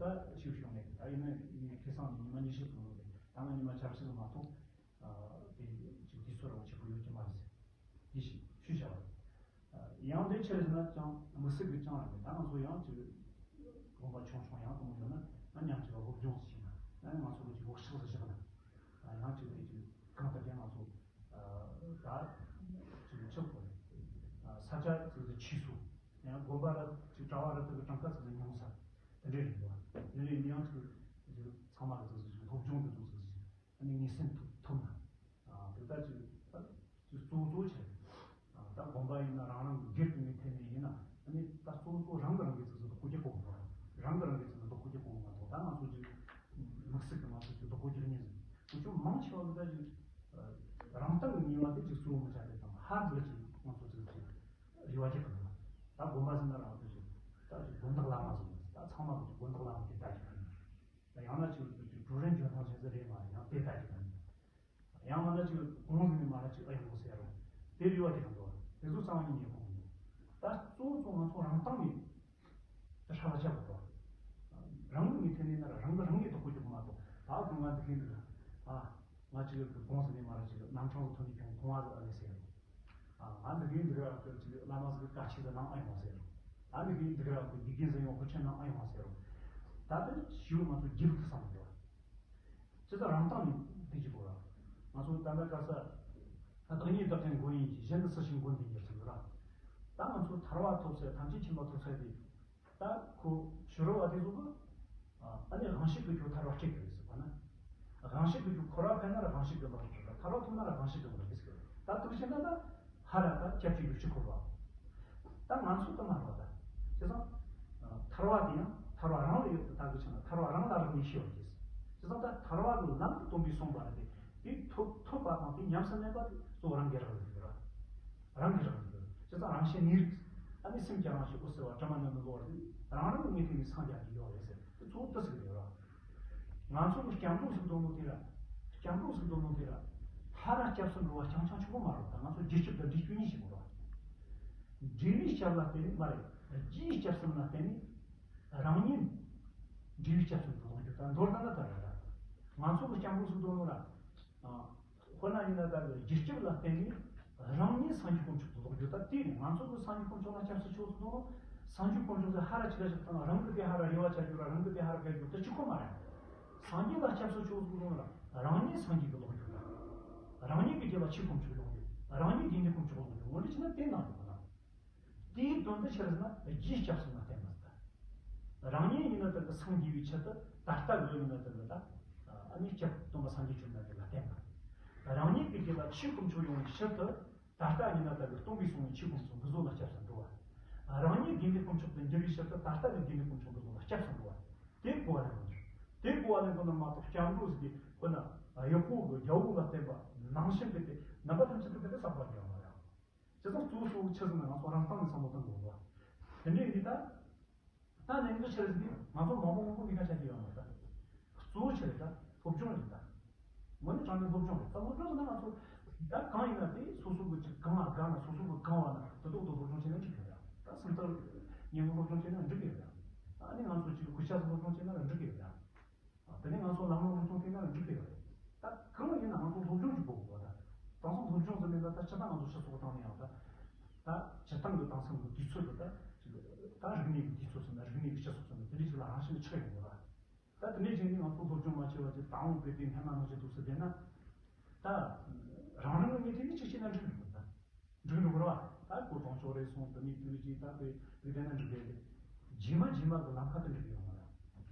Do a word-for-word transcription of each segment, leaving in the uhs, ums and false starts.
ད་ཞིག་བྱུང་ནས་ད་ཡིན་ན་ཁེ་བཟང་ནི་ཉི་མ་ཉི་ཤུ་ཙམ་ལོས་ད་ང་ཉི་མ་ཆ་ཤས་ལ་མ་གཏོགས། དེ་ཅིག་དུས་ཚོད་རང་ཆེ་པོ་ཡོད་ཀྱི་མ་རེད་ཟེར། དེ་ཞིག་ཤུལ་བཞག་པ་རེད། ཡང་དེ་ཕྱིར་ཟེར་ན་ཅང་དམིགས་བསལ་གྱི་ཅང་རང་མེད། ད་ང་ཚོ་ཡང་ཅིག་དགོན་པ་ཆུང་ཆུང་ཡང་དུ་མ་ཡོད་ན་ང་མཉམ་ཅིག་སློབ་སྦྱོང་ཞིག་བྱས་ན་ང་ང་ཚོ་ལ་ཅིག་ཝོག་ཤོབ་ཞིག་བཞག་ན་ཡང་ཅིག་དེ་ཅིག་གང་ལྟར་ཀྱང་ང་ཚོ་ད་ཅིག་ཆོག་གོ་རེད། ས་ཆ་ཅིག་ཏུ་ཆུད་ཟོས་ཡང་དགོན་པ་ར་ཅིག་གྲྭ་བ་ར་དེ་གི་གྲངས་ཀ་ཅིག་ཏུ་ཉུང་ས་དེ་འདྲས་རེད་འདུག་དེ་འདྲས་ཡིན་ཡང་ཅིག་ཚང་མ་གི་ཅིག་སློབ་སྦྱོང་དེ་ཚོ་ཅིག་ཨ་ནི་ངེས་སེམས་ཐུབ་ཐུབ་ན། དེ་ལྟར་ཅིག་ད་ཅིག་གཙོ་བོ་གཙོ་བོ་ཆེ། ད་དགོན་པ་ཡིན་ན་རང་རང་གི་སྒེར་གྱི་ངོས་ཐད་ནས་ཡིན་ན་ཨ་ནི་ད་གཙོ་བོ་གཙོ་བོ་རང་གི་རང་གི་ཚིག་ཚོ་བདག་པོ་རྒྱག་དགོས་མ་རེད། རང་གི་རང་གི་ཚིག་ཚོ་བདག་པོ་རྒྱག་དགོས་མ་གཏོགས་ད་ང་ཚོ་ཅིག་དམིགས་བསལ་གྱི་ང་ཚོ་ཅིག་བདག་པོ་རྒྱག་མཁན་ཟིག་ང་ཚོ་མང་ཆེ་བ་གི་ད་ཅིག་རང་སྟེང་གི་ངེས་པ་དེ་ཅིག་གཙོ་བོ་མི་ཆགས་པའི་དང་ཧར་ཙི་ཅིག་ང་ཚོ་ཅིག་ཅིག་རེ་བ་རྒྱག་གི་འདུག་ད་དགོན་པ་ཟེར་ན་རང་ཚོ་ཅིག་ད་ཅིག་དགོན་བདག་བླ་མ་ཟེར་ད་ཚང་མ་གི་ཅིག་དགོན་བདག་བླ་མ་དེ་ལྟ་རྒྱུ་ཡིན། ཡང་ན་ཅིག་ཀྲུའུ་རེན་འཇོན་ཐང་ཅན་ཟིག་རེད་མ་ཡང་དེ་ལྟ་ཅིག་ཡང་མིན་ན་ཅིག་གོང་ཟིན་ནས་མ་ལ་ཅིག་ཨ་ཡོང་གོ་ཟེར་རོ། དེ་རེ་བ་ཅིག་དང་འགྲོ་དེ་ཚོ་གསང་བ་ཉིད་ཉེ་ཁོང་གི་ད་གཙོ་བོ་གཙོ་ང་ཚོ་རང་སྟེང་ནས་ད་ཧྲ་བ་ཆགས་དགོས་རང་གི་ངོས་ཐད་ནས་ན་རང་གི་རང་གི་དོགས་པ་རྒྱུག་མ་གཏོགས་ད་གོང་ང་འདི་གིན་འདི་ལ་ཨ་ང་ཅིག་གོང་ཟིན་ནས་མ་ལ་ཅིག་རྣམ་གྲངས་ལ་ཐོན་ནས་ཁྱོང་གོང་བ་ཟིག་ཨ་ལས་ཟེར་རོ། ཨ་ང་འདི་གིན་འདི་ག་ཅིག་བླ་མ་ཟིག་གི་བཀའ་ཆད་ཟིག་གནང་ཨ་ཡོང་ཟེར་རོ། ཨ་འདི་གིན་འདི་ག་ཅིག་དགེ་རྒན་ཟིག་ཡོང་དཔེ་ཆ་གནང་ཨ་ཡོང་ཟེར་རོ། ད་དེ་ཞིབ་ང་ཚོ་རྒྱུད་དུ་བསམ་དགོས། ཇི་ལྟར་རང་སྟེང་ནས་འདི་ཅིག་དགོས་ར། ང་ཚོ་ད་ལྟ་ག་ས་བདག་ཉིད་བདག་གི་མགོན་ཡིན་གྱི་གཞན་དུ་སུ་ཞིག་མགོན་དེ་འགྱུར་ཟེར་ར། ད་ང་ཚོ་ཐར་བ་ཐོབ་ཚད་ཐམས་ཅད་མཁྱེན་པ་ཐོབ་ཚད་དེ། ད་ཁོ་ཕྱི་རོལ་བ་དེ་ཚོ་གི་ཨ་ནི་དབང་ཤེས་ཀྱི་ཁྱོད་ཐར་བ་སྐྱེ་དགོས་ཟེར་བ་ན། དབང་ཤེས་ཀྱི་ཁྱོད་འཁོར་བ་འཕེལ་ན་ར་དབང་ཤེས་ཀྱི་ལག་ཏུ་ཐར་བ་ཐོབ་ན་ར་དབང་ཤེས་ཀྱི་ལག་ཏུ་ཟེར། ད་དུ་བྱས་ན་ད་ཧ་ར་ད་སྐྱབས་ཀྱི་ཡུལ་གྱི་འཁོར་བ། ད་ང་ཚོ་ད་མ་རེད་པ་ད། བྱས་ཙང་། ཐར་བ་དེ་ཡང་ཐར་བ་རང་ལ་ཡོད་དེ་ད་གི་ཆ་ན་ཐར་བ་རང་ལ་རག་ལས་ཤེས་པ་གྱིས། བྱས་ཙང་ད་ཐར་བ་གི་ལམ་དུ་སྟོན་པའི་གསུངས་པ་རེད་དེ། དེ་ཐོབ་ཐོབ་པ་དང་དེ་ཉམས་སུ་ལེན་པ་དེ་གཙོ་བོ་རང་གིས་རག་ལས་ཡོད་ར། རང་གིས་རག་ལས་ཡོད། བྱས་ཙང་རང་གཞན་གཉིས་རིགས། ཨ་ནི་སེམས་ཀྱང་རང་གཞན་དབུ་ཟེར་བ་དྲི་མ་ནི་མི་གློ་བར་དེ་རང་རང་གི་ངོས་ཐད་ནས་སངས་རྒྱ་གི་ཡོད་རེད་ཟེར་དེ་གཙོ་བོ་དེ་ཟེར་གི་ཡོད་ར། ང་ཚོ་གི་སྐྱབས་འགྲོ་ཟེར་དོན་ལོ་དེ་ར། སྐྱབས་འགྲོ་ཟེར་དོན་ལོ་དེ་ར། ཧ་ར་སྐྱབས་སུ་འགྲོ་བ་རྐྱང་རྐྱང་ཆོག་གི་མ་རེད་ད། ང་ཚོ་རྗེས་སྐྱབས་དང་འབྲས་སྐྱབས་གཉིས་ཤིག་དགོས་ར། འབྲས་བུའི་སྐྱབས་ལ་བརྟེན་ནས་མ་རེད། རྒྱུའི་སྐྱབས་གསུམ་ལ་བརྟེན་ནས། རང་ཉིད་འབྲས་བུའི་སྐྱབས་གསུམ་དུ་ལོག་རྒྱུ་དང་མདོར་ན་ད་ར་ར། ང་ཚོ་གི་སྐྱབས་འགྲོ་ཟེར་དོན་ལོ་ར། དཔེར་ན་ཡིན་ན་ད་གི་རྒྱུ་སྐྱབས་ལ་བརྟེན་ནས་རང་ཉིད་སངས་རྒྱས་དཀོན་མཆོག་ཏུ་ལོག་རྒྱུ་ད་དེ་ནི་ང་ཚོ་གི་སངས་རྒྱས་དཀོན་མཆོག་ལ་སྐྱབས་སུ་མཆིའོ་ཟེར་དུས་སངས་རྒྱས་དཀོན་མཆོག་གི་ཧ་ར་ཅི་ག་ཞིག་དང་རང་གི་དེ་ཧ་ར་རེ་བ་བྱ་རྒྱུ་ར་རང་གི་དེ་ཧ་ར་དགའ་རྒྱུ་དེ་གཅིག་པོ་མ་རེད། སངས་རྒྱས་ལ་སྐྱབས་སུ་མཆིའོ་ཟེར་དུས་རང་ཉིད་སངས་རྒྱས་ཀྱི་ལོག་རྒྱུ་ད། རང་ཉིད་ཀྱི་རྒྱུད་ལ་ཆོས་དཀོན་མཆོག་ཡོང་རྒྱུ། རང་ཉིད་དགེ་འདུན་དཀོན་མཆོག་ལོག་རྒྱུ་འོ་འདི་ཕྱིན་ན་དེ་ནང་དུ་ཁོ་ན། དེའི་དོན་དུ་ཆི་རེད་ཟེར་ན་རྒྱུའི་སྐྱབས་གསུམ་ལ་བརྟེན་པ་ཟེར། རང་ཉིད་ཡིན་ན་ད་གི་སངས་རྒྱས་པའི་ཆེད་དུ་ད་ལྟ་གི་ཡིན་ན་ད་གི་ད་ཨ་ནི་སྐྱབས་སྟོན་པ་སངས་རྒྱས་བཅོམ་ལྡན་འདས་ལ་བརྟེན་པ། རང་ཉིད་ཀྱི་རྒྱུད་ལ་ཆོས་དཀོན་མཆོག་ཡོང་བའི་ཕྱིར་དུ་ད་ལྟ་ཡིན་ན་ད་གི་སྟོན་པས་གསུངས་པའི་ཆོས་དཀོན་མཆོག་འདི་ཚོ་ལ་སྐྱབས་སུ་འགྲོ་བ། རང་ཉིད་དགེ་འདུན་དཀོན་མཆོག་ཏུ་འགྱུར་བའི་ཕྱིར་དུ་ད་ལྟ་གི་དགེ་འདུན་དཀོན་མཆོག་འདི་ཚོ་ལ་སྐྱབས་སུ་འགྲོ་བ། དེ་གོ་བ་ལེན་དགོས་ནི། དེ་གོ་བ་ལེན་དགོས་ནི་མ་གཏོགས་སྐྱབས་འགྲོ་ཟེར་དུས་དཔེར་ན་གཡོག་པོ་གི་རྒྱལ་པོ་ལ་བརྟེན་པ་ནང་བཞིན་དུ་དེ་རྣམ་པ་ཐམས་ཅད་དུ་དེ་འདྲ་བསགས་པ་རྒྱག་མ་རེད། བྱས་ཙང་གཙོ་བོ་གཙོ་བོ་ཆི་ཟེར་ན་ང་ཚོ་རང་སྟེང་ནས་བསམ་བློ་གཏོང་དགོས་པ། དེ་འདྲའི་འདི་ལྟ། ད་ནས་འདི་ཆི་རེད་ཟེར་དུས་ང་ཚོ་མང་པོ་མང་པོ་མི་ཁ་ཆ་གི་ཡོད་མ་རེད་ད། གཙོ་བོ་ཆི་རེད་ད། སློབ་སྦྱོང་རེད་ད། དངོས་གནས་དྲང་གནས་སློབ་སྦྱོང་རེད་ད། སློབ་སྦྱོང་ཟེར་ན་ང་ཚོ་ད་གང་ཡིན་ན་དེ་སོ་སོ་གི་ཅིག་གང་ལ་དགའ་ན་སོ་སོ་གི་གང་བ་ན་དེ་ཐོག་ཏུ་སློབ་སྦྱོང་བྱས་ན་འགྲིག་གི་རེད། ད་སེམས་ཐག་ཉེ་བོ་སློབ་སྦྱོང་བྱས་ན་འགྲིག་གི་རེད། ཨ་ནི་ང་ཚོ་ཅིག་གུས་ཕྱག་སློབ་སྦྱོང་བྱས་ན་འགྲིག་གི་རེད། དེ་ནས་ང་ཚོ་ལམ་ལྷོང་སློབ་སྦྱོང་བྱས་ན་འགྲིག་གི་རེད། ད་གང་ཡིན་ན་ང་ཚོ་སློབ་སྦྱོང་བྱེད་དགོས་གོ་ད། དེང་སང་སློབ་སྦྱོང་ཟེར་ནས་ད་ད་སྤྱིར་བཏང་ང་ཚོ་སྤྱི་ཚོགས་སྟེང་ནས་ཡང་ད། ད་སྤྱིར་བཏང་གི་དེང་སང་གི་དུས་ཚོད་དུ་ད་ཅིག་ད་རིག་གནས་ཀྱི་དུས་ཚོད་ཟེར་ན་རིག་གནས་ཀྱི་སྤྱི་ཚོགས་ཟེར་ན་དེ་འདྲ་ཅིག་ལ་རང་བཞིན་ཆགས་ཡོང་གི་རེད། ད་དེ་འདྲའི་ཅིག་ནས་ང་ཚོ་སློབ་སྦྱོང་མ་བྱས་པ་ཅིག་ད་འོང་བས་དེ་སྔ་མ་ནང་བཞིན་འདུག་ཟེར་བསྡད་ན། ད་རང་རང་གི་ངོས་ཐད་ནས་ཅིག་བྱས་ན་འགྲིག་གི་མི་འདུག་ད། འགྲིག་འགྲོ་གི་རེད་བ། ད་ཁོ་གྲོང་ཆོག་རེད་སོང་དེ་ནས་དེ་འདྲ་ཅིག་ད་དཔེ་དེ་བསྡད་ན་འགྲིག་གི་རེད། རྗེས་མ་རྗེས་མ་གི་ལམ་ཁ་དེ་འགྲིག་གི་ཡོད་མ་རེད།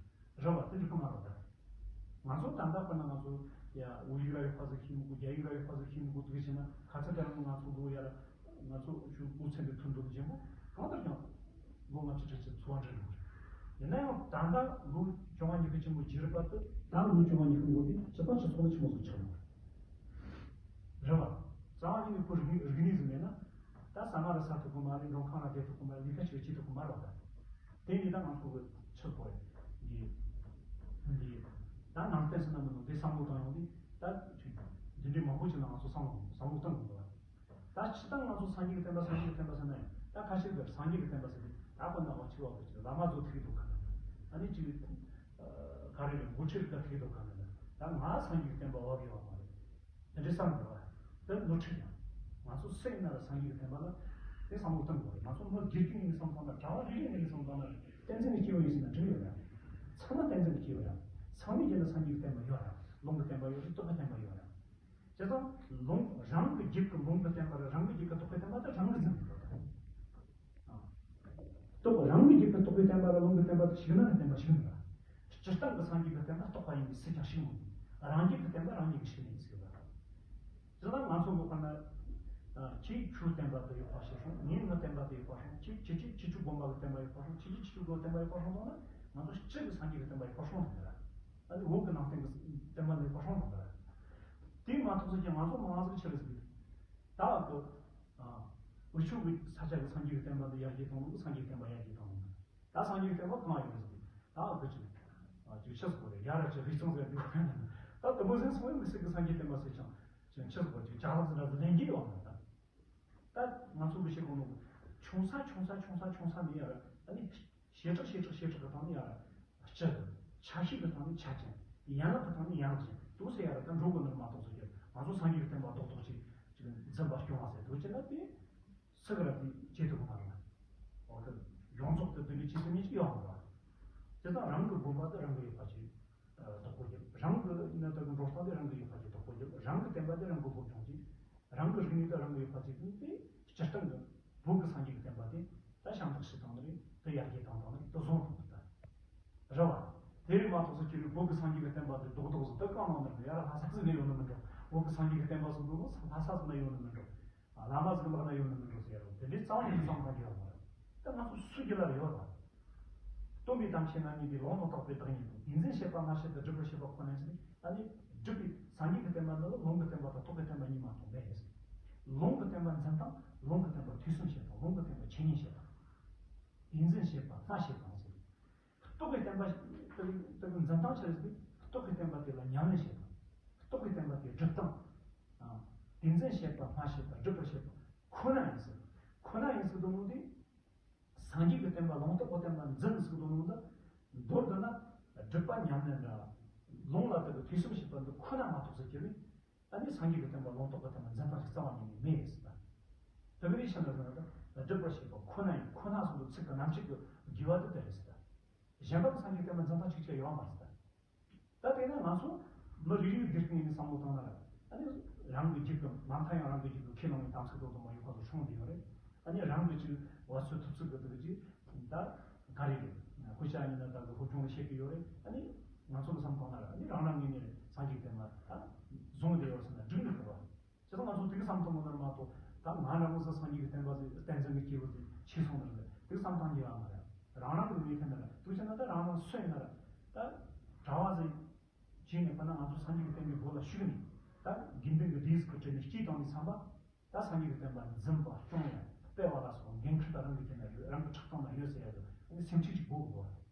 རེད་བ། དེ་འགྲིག་གི་མ་རེད་ད། ང་ཚོ་ད་ལྟ་དཔེར་ན་ང་ཚོ་ཡ་བོད་ཡིག་ར་ཡག་པ་ཟིག་ཤེས་མི་དགོས། རྒྱ་ཡིག་ར་ཡག་པ་ཟིག་ཤེས་མི་དགོས། དེ་བྱས་ན་ཁ་ཚ་དེ་རིང་ང་ཚོ་ལོ་ཡར་ང་ཚོ་ཞུ་སྐུ་ཚེ་འདི་ཐུན་དུ་རྗེས་མོ་གང་ལྟར་ཀྱང་ལོ་ལྔ་བཅུ་ཁྲི་ཆེ་འཚོ་བ་འབྲི་འགྲོ་གི་རེད། ཡིན་ན་ཡང་ད་ལྟ་ལོ་བཅོ་ལྔ་ཉི་ཤུ་ཆེན་པོ་བརྗེ་རེད་པ་དེ་ད་ལོ་བཅོ་ལྔ་ཉི་ཤུ་འགོར་དུས་སྤྱི་པ་སྤྱི་ཚོགས་ལ་ཆི་མོ་ཟིག་ཆགས་ཡོང་གི་རེད། རེད་བ། རྩ་བ་ཉིད་ནས་ཁོ་རིག་རིག་གནས་ཟིག་མེད་ན། ད་ཟ་མ་ར་ཟ་ཐུབ་གི་མ་རེད། མགྲོན་ཁང་ལ་བསྡད་ཐུབ་གི་མ་རེད། ལས་ཀ་བྱེད་བྱེད་ཐུབ་གི་མ་རེད་བ། ད་དེ་ནི་ད་ང་ཚོ་གི་ཕྱིར་གོ་རེད། འདི་འདི་ད་ནང་བསྟན་ཟེར་ན་མི་འདུག་དེ་བསམ་བློ་བཏང་ཡོང་དུས་ད་ཅིག་འདི་འདྲའི་མང་པོ་ཅིག་ལ་ང་ཚོ་བསམ་བློ་བསམ་བློ་བཏང་དགོས་འདུག་བ། ད་སྤྱིར་བཏང་ང་ཚོ་སངས་རྒྱས་ཀྱི་བསྟན་པ་སངས་རྒྱས་ཀྱི་བསྟན་པ་ཟེར་ན་ཡང་ད་ཁ་ཤས་ཀྱིས་སངས་རྒྱས་ཀྱི་བསྟན་པ་ཟེར་ཏེ་ད་ཁོ་ན་བ་ཆི་བ་གི་ཅིག་བླ་མ་ཚོ་ཐུག་གི་འདུག་ག་ཨ་ནི་ཅིག་རེད། འགོ་ཁྲིད་ཀ་ཐུག་འདུག་ག་ནས་ད་ང་སངས་རྒྱས་ཀྱི་བསྟན་པ་བབ་ཡོད་པ་མ་རེད། དེ་འདྲའི་བསམ་དགོས་པ་དེ་ནོར་འཁྲུལ་ཡང་། ང་ཚོ་སུ་ཡིན་ན་ལ་སངས་རྒྱས་ཀྱི་བསྟན་པ་ལ་དེ་བསམ་བློ་གཏོང་དགོས་རེད། ང་ཚོ་མི་དགེ་སྡིག་ནས་བསམ་བཏང་ན། གྲྭ་བ་རེ་རེ་ནས་བསམ་བཏང་ན། བསྟན་འཛིན་གྱི་སྐྱེས་བུ་ཡིན་ཟེར་ན་འགྲིག་ཡོད་རེད། ཚང་མ་བསྟན་འཛིན་གྱི་སྐྱེས་བུ་རེད། ཚང་མའི་རྒྱུད་ལ་སངས་རྒྱས་ཀྱི་བསྟན་པ་ཡོད་རེད། ལུང་གི་བསྟན་པ་ཡོད་རེད། རྟོགས་པའི་བསྟན་པ་ཡོད་རེད། བྱས་ཙང་ལུང་རང་གི་རྒྱུད་ཀྱི་ལུང་གི་བསྟན་པ་རེད། རང་གི་རྒྱུད་ཀྱི་རྟོགས་པའི་བསྟན་པ་དེ་རང་གིས་འཛིན་དགོས་རེད། རྟོགས། རང་གི་རྒྱུད་ཀྱི་རྟོགས་པའི་བསྟན་པ་ལ་ལུང་གི་བསྟན་པ་དེ་ཞིག་ན་ནི་བསྟན་པ་ཞིག་མིན་པ། སྤྱིར་བཏང་གི་སངས་རྒྱས་ཀྱི་བསྟན་པ་རྟོགས་པ་ཡིན་པས་སུས་ཀྱང་ཞིག་མི་དགོས། རང་རྒྱུད་ཀྱི་བསྟན་པ་རང་ཉིད་ཀྱིས་ཞིག་ནས་ཡིན་ཟེར་བ། དེ་ལ་ང་ཚོ་ལོ་ཁ་ན། ཁྱེད་ཁྱོའི་བསྟན་པ་དེ་ཡོད་པ་ཞིག་སོང་། ངས་ངའི་བསྟན་པ་དེ་ཡོད་པ་སོང་། ཁྱེད་ཁྱེད་ཁྱེད་ཁྱོད་ཀྱི་དགོན་པ་གི་བསྟན་པ་ཡོད་པ་སོང་། ཁྱེད་ཁྱེད་ཁྱེད་ཁྱོད་ཀྱི་བསྟན་པ་ཡོད་པ་སོང་། དང་ན་ང་ཚོ་སྤྱི་གི་སངས་རྒྱས་ཀྱི་བསྟན་པ་ཡོད་པ་སོང་དང་ན། ཨ་ནི་བོད་ཀྱི་ནང་བསྟན་གྱི་བསྟན་པ་ལ་ཡོད་པ་སོང་དང་ན། དེ་མ་གཏོགས་སུ་ཀྱང་ང་ཚོ་མང་ཟིག་ཆི་རེད་ཟེར་གི། ད་གི། འུ་ཆོ་གི་ས་ཆ་གི་སངས་རྒྱས་ཀྱི་བསྟན་པ་འདི་ཡར་རྒྱས་གཏོང་ལུགས། སངས་རྒྱས་བསྟན་པ་ཡར་རྒྱས་གཏོང་ལུགས། ད་སངས་རྒྱས་བསྟན་པ་གང་ཡོད་ཟེར་གི། ད་གི་ཅིག་ཅིག་ཆི་ཟེར་དགོས་རེད། ཡར་ར་ཅིག་རིགས་ཚང་ཟེར་དུས། ད་དུ་མོ་ཟེར་སོང་བའི་དམིགས་བསལ་གྱི་སངས་རྒྱས་བསྟན་པ་ཟེར་ཀྱང་ཅིག་ཆི་ཟེར་དགོས། ཅིག་ཅ་ལག་ཟེར་འདྲ་ཟེར་ལེན་གྱི་ཡོད་མ་རེད། ད་ང་ཚོ་གི་བཤད་གོ་ནོ་ཆུང་ས་ཆུང་ས་ཆུང་ས་ཆུང་ས་ནས་ཡར་ཨ་ནི་བྱེ་བྲག་བྱེ་བྲག་བྱེ་བྲག་གི་སྟེང་ནས་ཡར་སྤྱི། ཆ་ཤས་ཀྱི་སྟེང་ནས་ཆ་ཅན། ཡན་ལག་གི་སྟེང་ནས་ཡན་ལག་ཅན་དུ་ཟེར་ཡར་ད་འགྲོ་དགོས་ནི་མ་གཏོགས་ཟེར་གྱི། ང་ཚོ་སངས་རྒྱས་ཀྱི་བསྟན་པ་རྡོག་རྡོག་ཅིག་ཅིག་འཛིན་པ་སྐྱོང་བ་ཟེར་དུས་ཅི་ན་དེ། སུ་གི་ར་དེ་བྱེད་ཐུབ་ཀྱི་མ་རེད། འོ་དེ་ཡོངས་རྫོགས་དེ་དེ་འདྲའི་བྱེད་ཐུབ་མཁན་ཅིག་ཡོད་མ་རེད། དེ་དང་རང་གི་དགོན་པ་དེ་རང་གི་ཡོད་པ་ཅིག་བདག་པོ་རྒྱབ། རང་གི་ནི་དེ་གི་འགྲོ་སྟངས་དེ་རང་གི་ཡོད་པ་ཅིག་བདག་པོ་རྒྱབ། རང་གི་བསྟན་པ་དེ་རང་གི་སློབ་སྦྱོང་ཅིག་རང་གི་རིག་གནས་དེ་རང་གི་ཡོད་པ་ཅིག་དེ་སྤྱིར་བཏང་གི་བོད་ཀྱི་སངས་རྒྱས་ཀྱི་བསྟན་པ་དེ་ད་ཞབས་འདེགས་ཞུ་བཏང་ནི་རེད། དེ་ཡར་རྒྱས་བཏང་བཏང་ནི་རེད། དེ་བཟང་བཏང་ནི་རེད། རེད་བ། དེ་རེད་མ་གཏོགས་སུ་ཁྱེད་རང་བོད་ཀྱི་སངས་རྒྱས་ཀྱི་བསྟན་པ་དེ་རྡོག་རྡོག་ཟིག་དེ་གང་ནང་ནས་ཡར་ལྷ་ས་ཟིག་ནས་ཡོང་ནི་མི་འགྲོ། བོད་ཀྱི་སངས་རྒྱས་ཀྱི་བསྟན་པ་ཟིག་འདུག་ལྷ་ས་ཟིག་ནས་ཡོང་ནི་མི་འགྲོ། བླ་མ་ཟིག་ལག་ན་ཡོད་ནི་མི་འགྲོ་ཟེར་རོ། དེ་འདྲའི་རྩ་བ་ནས་བསམ་བཏང་རྒྱུ་ཡོད་མ་རེད། ད་ང་ཚོ་སུ་རྒྱུད་ལ་ཡོད་རེད། སྟོན་པའི་དམ་ཆོས་རྣམ་གཉིས་ཏེ། ལུང་དང་རྟོགས་པའི་བདག་ཉིད་དོ། དེ་འཛིན་བྱེད་པ་སྨྲ་བྱེད་དང་། སྒྲུབ་པར་བྱེད་པ་ཁོ་ན་ཡིན་ཟེར། ཨ་ནི་སྒྲུབ་པའི་སངས་རྒྱས་ཀྱི་བསྟན་པ་འདི་ལ་ལུང་གི་བསྟན་པ་དང་རྟོགས་པའི་བསྟན་པ་གཉིས་མ་གཏོགས་མེད་ཟེར། ལུང་གི་བསྟན་པ་འཛིན་སྟངས། ལུང་གི་བསྟན་པ་ཐོས་བསམ་བྱེད་སྟངས། ལུང་གི་བསྟན་པ་ཆོས་ཉན་བྱེད་སྟངས། དེ་འཛིན་བྱེད་པ་སྨྲ་བྱེད་སྟངས་ཟེར། རྟོགས་པའི་བསྟན་པ་དེ་གི་འཛིན་སྟངས་ཆི་རེད་ཟེར་ན། རྟོགས་པའི་བསྟན་པ་དེ་ལ་ཉམས་ལེན་བྱེད་སྟངས། རྟོགས་པའི་བསྟན་པ་དེ་སྒྲུབ་སྟངས། དེ་འཛིན་བྱེད་པ་སྨྲ་བྱེད་པ། སྒྲུབ་པར་བྱེད་པ་ཁོ་ན་ཡིན་ཟེར། ཁོ་ན་ཡིན་ཟེར་དུས་ནོ་དེ། སངས་རྒྱས་ཀྱི་བསྟན་པ་ལུང་རྟོགས་པའི་བསྟན་པ་འཛིན་ཟེར་དུས་ནོ་དེ། མདོར་བསྡུ་ན་སྒྲུབ་པ་ཉམས་ལེན་ར། ལུང་ལ་དེ་གི་ཐོས་བསམ་བྱེད་པ་འདི་ཁོ་ན་མ་གཏོགས་ཟེར་གྱི་རེད། ཨ་ནི་སངས་རྒྱས་ཀྱི་བསྟན་པ་ལུང་རྟོགས་པའི་བསྟན་པ་འཛིན་སྟངས་ཤིག་རྩ་བ་ཉིད་ནས་མེད་ཟེར། དེ་གི་རེད་ཤེས་ན་ཟེར་ན། ད་སྒྲུབ་པར་བྱེད་པ་ཁོ་ན་ཡིན། ཁོ་ན་གསུངས་པའི་ཚིག་གི་རྣམ་བཤད་ཀྱི་དགོས་པ་དེ་དེ་རེད་ཟེར། གཞན་པ་གི་སངས་རྒྱས་བསྟན་པ་འཛིན་སྟངས་གཅིག་ཀྱང་ཡོད་མ་རེད་ཟེར། ད་དེ་ན་ང་ཚོ་མི་རེ་རེའི་སྒེར་སྟེང་ནས་བསམ་བློ་བཏང་ན་ར། ཨ་ནི་རང་གི་རྒྱུད་ཀྱི་མ་མཐའ་ཡང་རང་གི་རྒྱུད་ཀྱི་ཁས་བླངས་པའི་དམ་ཚིག་དོ་དམ་པ་ཡོད་པ་ཚོ་སྲུང་བསྡད་ཡོད་རེད། ཨ་ནི་རང་གི་ཅིག་བ་སོའི་ཐུབ་ཚོད་ཀྱི་དེ་གི་ཅིག་ད་ག་རེ་རེད། དཔེ་ཆ་ཡིན་ན་ད་གི་སློབ་སྦྱོང་ལ་བྱེད་ཀྱི་ཡོད་རེད། ཨ་ནི་ང་ཚོ་གི་བསམ་བཏང་ན་ར། ཨ་ནི་རང་རང་ངོས་ནས་སངས་རྒྱས་བསྟན་པ་ད་བཟུང་བསྡད་ཡོད་ཟེར་ན་འགྲིག་མི་འདུག་ག་བྱས་ཙང་ང་ཚོ་དེ་གི་བསམ་བཏང་དགོས་ནི་མ་གཏོགས། ད་ང་རང་ངོས་སུ་སངས་རྒྱས་ཀྱི་བསྟན་པ་ཟེར། བསྟན་འཛིན་གྱི་སྐྱེས་བུ་ཟེར་ཆེ་སོང་ནི་རེད། དེ་གི་བསམ་བཏང་རྒྱུ་ཡོད་མ་རེད། རང་རང་གི་ངོས་ཐད་ནས་ར། དེ་བྱས་ན་ད་རང་རང་སུ་ཡིན་ན་ར། ད་གྲྭ་བ་ཟེར་བྱས་ནས་ཁོ་ན་ང་ཚོ་སངས་རྒྱས་ཀྱི་བསྟན་པའི་སྒོ་ལ་ཞུགས་ནས། ད་དགེ་འདུན་གྱི་སྡེ་ཟིག་གི་གྲས་ནས་སྐྱེས་བཏང་ནས་བསམ་པ། ད་སངས་རྒྱས་ཀྱི་བསྟན་པ་འཛིན་པ་སྐྱོང་ཡ་སྤེལ་བ་ལ་སོགས་འགན་ཁུར་ད་རང་གི་ཐད་ན་ཡོད། རང་གི་ཁྲག་ཐང་ན་ཡོད་ཟེར་ཡ་དེ་སེམས་ཁྲལ་ཅིག་དགོས་དགོས།